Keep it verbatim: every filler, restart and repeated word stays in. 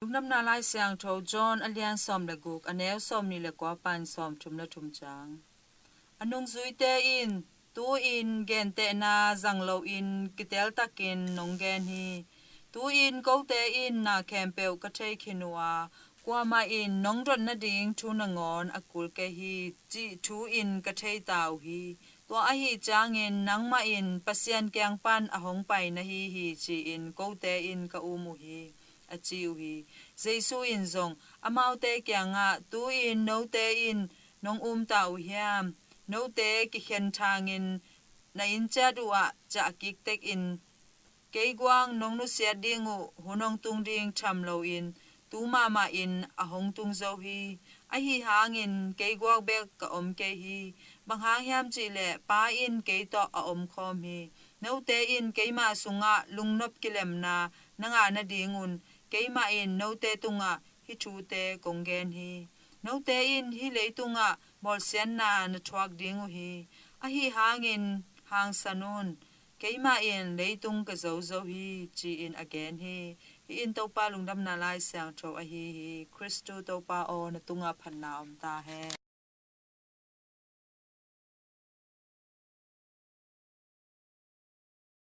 Lungdamna Lai Siangtho John a lian sawm le guk, a neu sawmnih le kua pan sawmthum le thum ciang. A nungzuite in, "Tu-in gentehna zang loin kiteltakin nong gen hi. Tu-in kote in na khempeuh ka thei khin uh a, kuamah in nong dot nading thu nangawn a kul kei hi, cih thu in ka thei ta uh hi. Tua ahih ciangin nangmah in Pasian kiang pan a hong pai na hi hi, ci-in kote in ka um uh hi," a ci uh hi. Jesu in zong amaute kiangah, "Tu-in note in nong um ta uh hiam? Note kikhen thangin na inn ciat uhah ciah kik tekin, kei guak nong nusiat ding uh hun hong tung ding tham loin, tu mahmah in a hong tung zo hi. Ahi hangin kei guak bek ka om kei hi. Bang hang hiam cih leh Pa in kei tawh a omkhawm hi. Note in keimah sungah lungnop kilemna na ngah nadingun, keimah in note tungah hih thute kong gen hi. Note in hih leitungah bawlsiatna na thuak ding uh hi. Ahi hangin hangsan un. Keimah in leitung ka zo zo hi," ci-in a gen hi. Hih in Topa Lungdamna Lai Siangtho ahi hi. Khristu Topa aw, na tungah phatna om ta hen.